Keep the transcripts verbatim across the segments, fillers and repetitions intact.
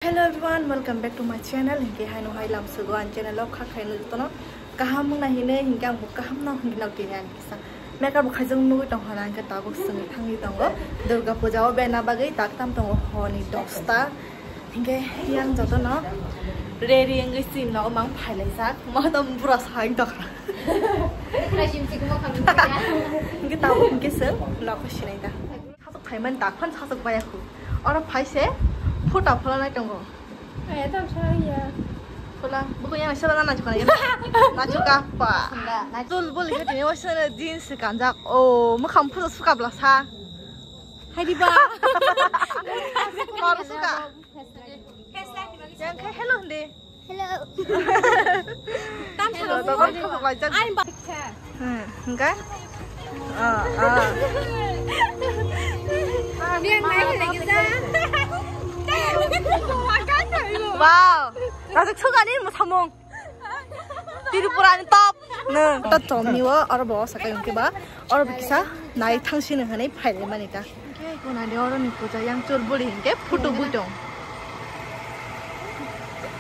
Hello everyone, welcome back to my channel. Hinkhe haino hai lam sugo ang channel o kha khaino jotono kaham wngna hinwi hinkhe ang bo kaham no hinwi nok tini ang kisa makeup bo khaijak nugwi tong hana hinkhe tabuk swngwi thangwi tongo Durga Puja o bena bagwi tak tam tongo honi dosta. Hinkhe yang jotono ready wngwi chini nogo mang phailaijak. Mo to bura sa wng tong. Hinkhe tabuk hinkhe swng nogo sinai da. Sasok phaimani dakhwan sasok baya khu. Oro phaise photo pholanai tongo. Ai, tam sa ya. Phola, buku yang sila na nachuka ya. Nachuka pa. Tul bul khe tini wasa jeans kanjak. O, mukhang photo suka bla sa. Hai di ba. Kor suka. Yang khe hello hindi. Hello. Tam sa. Dogon khosok laijak. Ai ba. Hmm, hingke? Ah, ah. Dia main lagi sa. Wow. Rajak sugani musamung. Tripura ni top. Nang ta chomni o oro bo sakai hingke ba. Oro bo kisa nai thang sini hwnwi phailai mani ta. Hingke guna de oro ni puja yang chol buri hingke photo bui tong.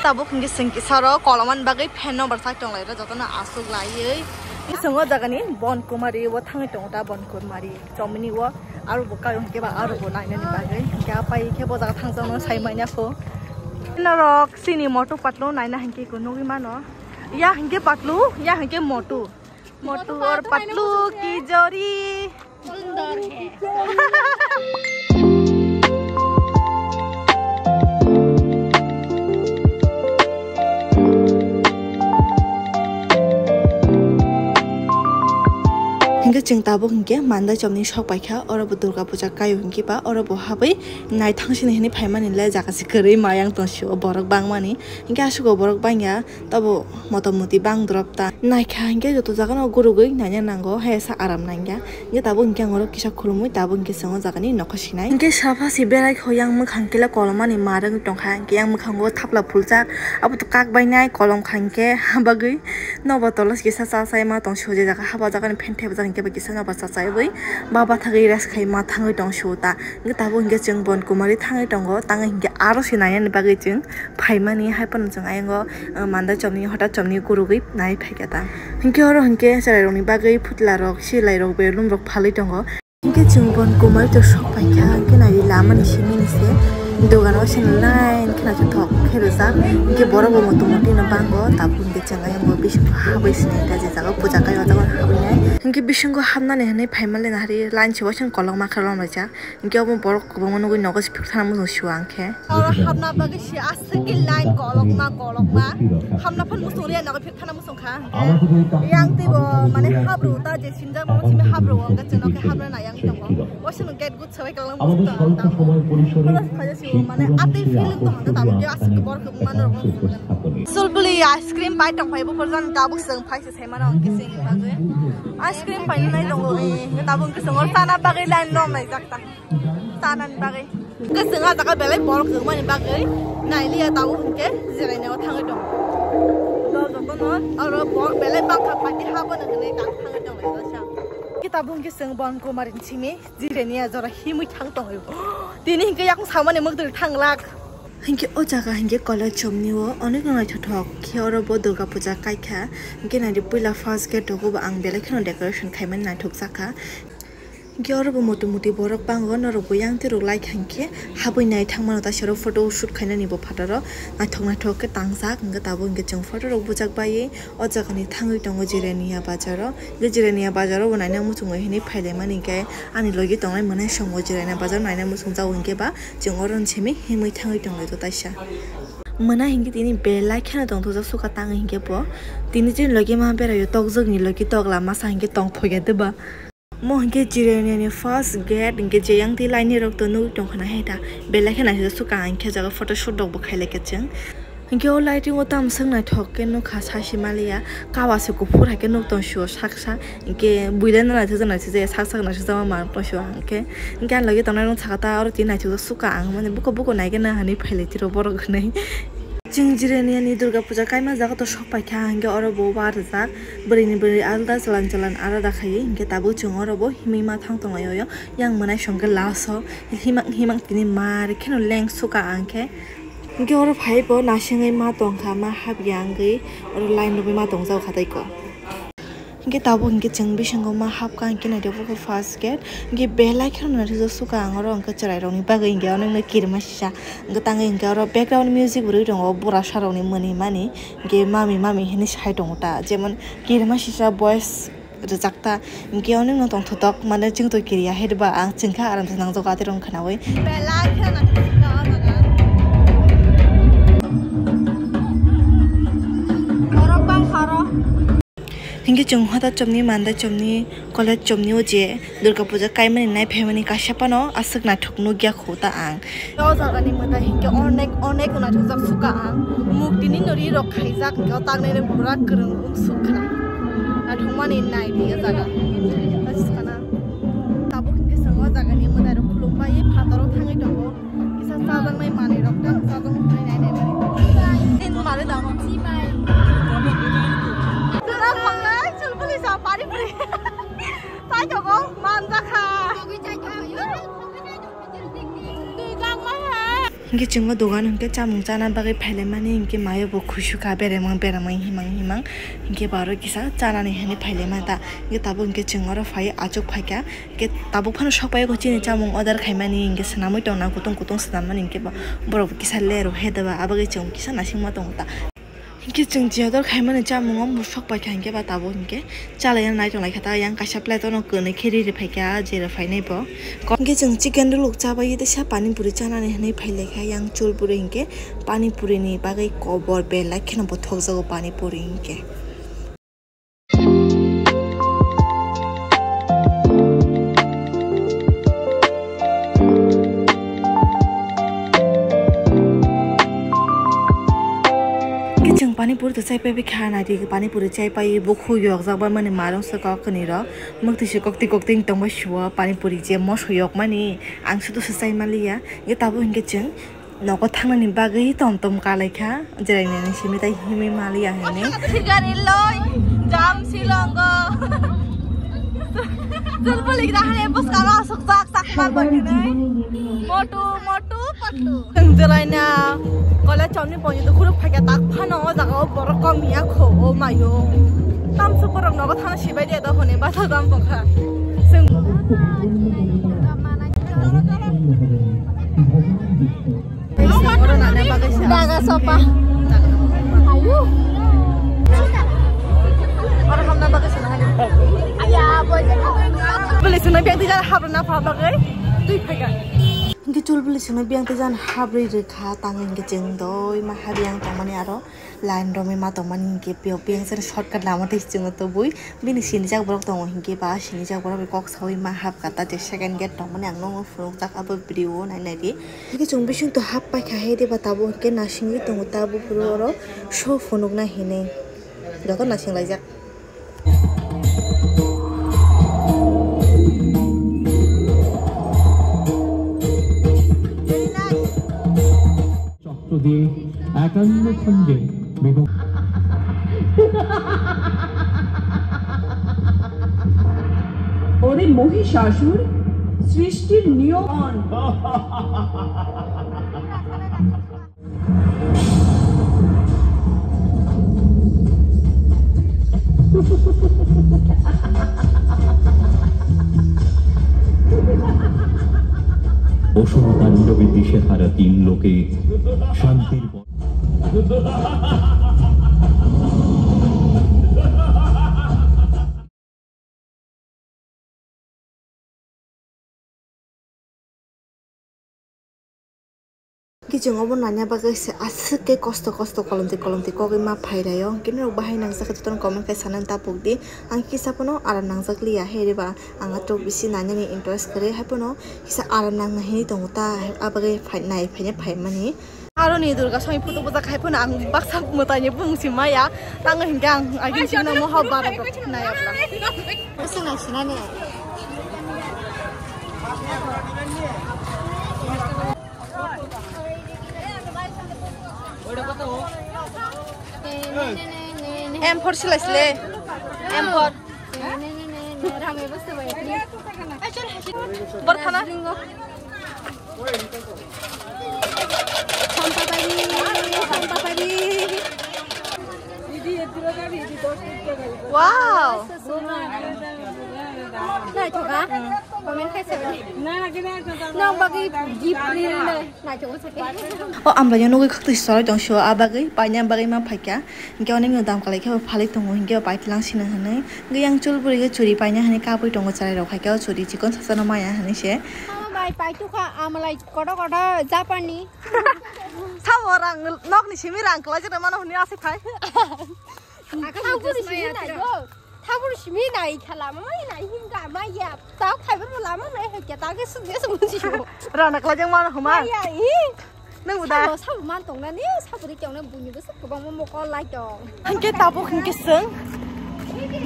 Tabuk hingke sengki saro koloman bagwi fan no barsak tong lai jotono asuk laiwi. Swngo jaga ni Bon Kumari o thangwi tongo ta Bon Kumari chomni o aro bo kayo hingke ba aro bo nainani bagwi hingke apai khe bo jaga thang jano sai manya pho. Norok sini moto patlo naina hingke ko nugwi mano. Ya hingke patlo, ya hingke moto. Motu aur patlu ki jori. Hingke chwng tabuk hingke mandai chomni sok paikha, oro bo Durga puja kaio hingke ba oro bo habwi nai thang sini hinwi phaimani le jaga se kwrwi mayang tong sio borok bangmani. Hingke aswk o borok bangya. Tabo motamuti bang drop ta naikha hingke joto jaga no gurugwi naina nango hai sa aram nangya hingke tabuk hingke ang oro kisa khulumui tabuk hingke chwng o jaga ni nokho sinai hingke sapha si berai kho yang mwkhang kela kolomani ma rwgwi tongkha hingke yang mwkhango thapla phuljak abo to kak bainai kolom kha hingke habagwi nobo tolos kisa cha chai ma tong sio je jaga haba jaga ni phan thepjak hingke ba kisa nobo cha chaiwi ba bathagwi rest khai ma thangwi tong sio ta. Hingke tabuk hingke chwng Bon Kumari thangwi tongo, tangwi hingke aro se nainani bagwi chwng phaimani, hai phano chwng ayang o, uh, manda chomni, hota chomni gurugwi nai phaikha ta. Hingke oro hingke chwrairokni bagwi phutlarok, silairok, belungrok phalwi tongo. Hingke chwng Bon Kumari to sok paikha, hingke nai lamani simi ni se dogano se line kheno se thok khe rijak, hingke borok bo motamuti no bango, tabuk hingke chwng ayang o bisingo habwi sinai ta je jaga puja kai o jaga habwi nai. Hingke bisingo habnani hinwi phaimani nahari line se waising kolokma khe lom rijak. Hingke obo borok kwbangma nugui nogo se phikthana muchung sio ang khe. Oro hapna bagwi se aswk khe line kolokma kolokma. Hapna phano muchung riya nogo phikthana muchung kha hingke. Yang teibo mane hapro ta je sinjak mama simi hapro hingke chwng nokhe hapna nai yang tongo. Waisano gate good sabai kalang muchung ta. Plus khaja sio mane atwi feeling to hangke tabuk je aswk borok kwbangma norok muchung. Sulbuli ice cream bai tong phai bo porjan tabuk chwng phai se. Semano ang kisi ni bagwi. Ice cream paina nai tongo, eh, tabuk ang kisi ngor sana bagwi line rom nai jak ta. Sana ni bagwi. Kisi nga taka belai borok kwmani bagwi. Nai liya tabuk hingke jirai nai o thangwi tong. Dol joto no aro borok belai bangkha pati habo no hinwi tang thangwi tong lai sa. Ki tabuk ang kisi Bon Kumari ni simi jirai ni jora himwi thang tong. Tini hingke yakung samani mukdri thang lak. Hingke o jaga hingke college chomni o onek no naithothok khe oro bo Durga puja kaikha. Hingke naidi puila first gate rogo bo ang belai kheno decoration khaimani naithok jakha. Hingke oro bo motamuti borok bango norok bo yang twi rok lai kha hingke habwi nai thangmano ta sero photo shoot khainani bo phataro naithok naithok khe tangjak hingke tabuk hingke chwng photo rok bujak baiwi o jaga ni thangwi tongo Jirania bazar o. Hingke Jirania bazar o bo naina muchungo hinwi phailaimani hingke ani logi tongnai mwnai songo Jirania bazar naina muchungjago hingke ba. Chwng oro ni simi himwi thangwi tonglaio taisa. Mwnai hinkhe tini belai kheno tongthokjak suka tangwi hinkhe bo. Tini chini logi ma beraio tokjwkni logi tok lama sa hinkhe tongthokya deba. Mo hinkhe Jirania ni first gate hinkhe je yang twi line rok to nugwi tongkha na he ta. Belai kheno naisajak suka ang khe jaga photo shoot rok bo khailai khe chwng. Hinkhe o lighting o tamo swk naithok khe nukha, sa se maliya, kaba se kuphur hai khe nuk tong sio saksa, hinkhe builano naithokjak naithokjak ya, saksa naithokjakma manuk tong sio ang khe. Hinkhe ani logi tongnai rok sakha ta, oro tini naithokjak suka ang, mane buko buko naikhe na hinwi phailai tiro borok hinwi. Chwng Jirania ni Durga puja kaima jaga to sok paikha, hinkhe oro bo warijak, bwrwini bwrwi alda chalan chalan alada khaiwi, hinkhe tabuk chwng oro bo himwi ma thang tonglaio, yang mwnai songkhe last o himang himang tini mar kheno leng suka ang khe. Hingke oro phai bo nasingwi ma tongkha, ma hapya wngwi oro line rwui ma tongjago kha tei ko. Hingke tabuk hingke chwng bisingo ma hapkha, hingke naithogo first gate, hingke belai kheno naithokjak sukha ang oro, hingke chwrairokni bagwi hingke onokno kirima sisa, hingke tangwi hingke oro background music bo rwui tongo, burasa rokni mwnwi mani, hingke mami mami hinwi sai tongo ta, jemon kirima sisa voice rwjak ta, hingke onokno tongthotok mane chwngtwi kiriya hai ba ang chwngkha aram se nangjago atirok khnaui. Belai kheno naithok sukha o jaga. Borok bangkha oro. Hingke chwng hoda chomni, manda chomni, college chomni o je Durga puja kaimani nai phaimani kaisa phano aswk naithok nukya kho ta ang. O jagani mwtai hingke onek onek naithokjak sukha ang. Muktini nori rok khaijak hingke o taknai rok pura kwrwng wngsuk khna. Naithokmani nai di o jaga. Naithok sukha na. Tabuk hingke chwng o jagani mwtai rok khulumbai phataro thangwi tongo. Kisa chajaknai manwi rok tang chajak nai nai nai. Tin mare damo. Kwrak mangnai chulbuli sa pani puri. Sai tongo manjakha. Twi gangmai ha. Hingke chwng o dogan hingke chamung chana bagwi phailaimani hingke mayo bo khuisukha beremang beremang himang himang hingke bo aro kisa chanani hinwi phailaima ta hingke tabuk hingke chwng oro phai achuk phaikha. Hingke tabuk phano sokpaigo chini chamung order khaimani, hingke swnamwi tongna kutung kutung swnammani, hingke bo borok kisa lerwkhe deba, aboni chwng kisa naisingma tongo ta. Hingke chwng je order khaimani chamungo bo sokpaikha, hingke ba tabuk hingke chalaiya naitonglai kha ta, yang kaisa plate-o no kwnwi khe ri rwphaikha, je rwphainai bo. Hingke chwng chicken roll chabai teisa pani puri chanani hinwi phailaikha, yang chul puri hingke pani puri ni bagwi kobor belai kheno bo thokjago pani puri hingke. Hingke chwng pani puri to chai pai kha, naidi pani puri chai pai, bukhuk yokjak bai mani marung se kok kani rok, mwktwi se kokti kokti tong bai sio pani puri je moso yok mani ang sudu se chai maliya, hingke tabuk hingke chwng. Nogo thangnani bagwi tom tom kalaikha, jerainani simi tai himwi maliya hinwi. Gari loi, jam silongo. Chulbuli grahane buskaro asuk jak chakma bagwinai. Motu, motu, patu. Chwng jeraina kole chomni ponji tu khuruk phaikha tak phano o jaga o borok kom ya kho o mayo. Tamsuk borok nogo thangna sibai de do hone basa jam bokha. Chwng. Daga sopa. Ayu. Oro hamna bagwi sana. Aya, boy. Bwlwi swnwi biyang twi jar habrwna pha bagwi twi phaikha. Hingke chul bwlwi swnwi biyang twi jar habrwi rwkha, tang hingke chwng doi ma habiyang tongmani aro. Line romwi ma tongmani hingke pio piyang sari shortcut lama tei chwngno tubui bini sinijak borok tongo hingke ba sinijak borok bai kok saui ma hapkha ta je second gate tongmani ang nokno phunukjak abo video o nai naidi hingke chwng bisingtwi hap paikha hai diba tabuk hingke nasingwi tongo ta buphuru oro so phunukna hinwi joto nasinglaijak. চক্র দিয়ে একান্ন খণ্ডে বিভক্ত। ওরে মহিষাসুর, সৃষ্টির নিয়ম। অসুর তাণ্ডবে দিশেহারা তিন লোকে শান্তির ব- Hingke chwng obo nanya bagwi se aswk khe kosto kosto kolomtwi kolomtwi kogwi ma phairaio. Hingke norok bahai nangjakha jotono comment khai sanani ta pokdi. Ang kisa phano aram nangjak liya, hai reba ang atok bisi nanyani interest kwrwi, hai phano kisa aram nangna hinwi tongo ta, abagwi phai-, nai phaina phaimani. Aroni Durga songni photo bujak hai phano ang baksa mwtaini bumung si maya. Tango hingke ang agin sini mohor bara rok nai abla. Bisi nai sinani. M four silai sile. M four. Borthana. Wow. Naithoka. Comment khaisa. Nang bagwi gift ril le. Naithoka sake. O amlaino nugwi khakti solai tong sio, a bagwi paina bagwi ma phaikya. Hinkhe onek no dam kalai khe bo phalwi tongo, hinkhe bo paitlang sino hinwi. Hinkhe yang chul bwrwi khe churi paina hinwi kapwi tongo, chwrai rok hai khe o churi chikon sasano maya hinwi se. Bai paitukha amlai kodo kodo Japanni. Sabo rang nokni simi rang kwlai jana mano hwnwi aswk phai. Thabur simi nai do. Thabur simi nai kha lama mai nai himga maya. Tao khaibar bo lama nai hokya ta ke suk des muji. Rana kwlai jang mano huma. Maya i. Nang uda. Sabo, sabo man tong nani, sabo ri kyang na buini bo suk kwbangma mokol lai tong. Hingke tabuk hingke seng.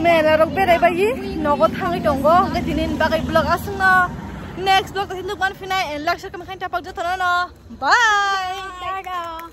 Mela rok berai bai nogo thangwi tongo. Hingke tini bagwi vlog aswkno. Next vlog tini nukman phinai and like share comment khain tapak jotono no. Bye. Bye.